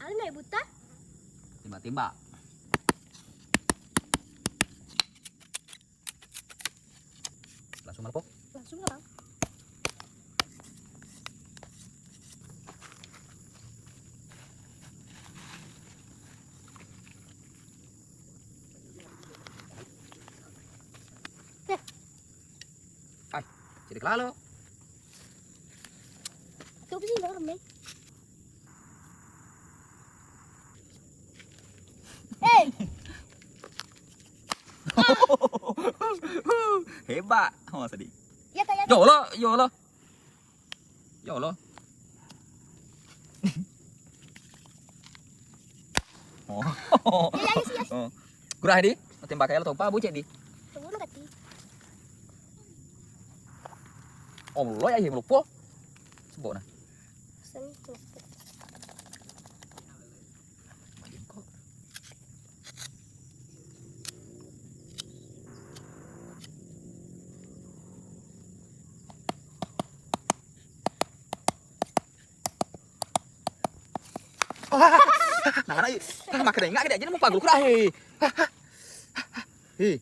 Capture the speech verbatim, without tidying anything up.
Ada naik buta? Tembak-tembak. Langsung melepo. Langsung lah, Bang. Eh. Ai, jadi kelalo. Tuh sih, Bang, Mei. Hei. Hebat. Oh, sedih. Ya, kayak yolo, yolo. Yolo. Oh. Ya, ya, ya, ya. Oh. Kurang di? Tembak kayak lo topa bucek di. Tunggu nanti. Allah ya, iya melupo. Sebok nah. Seni. Nah, nah, nah, makanya ingat dia jadi mau panggul kurang, hei. Hei.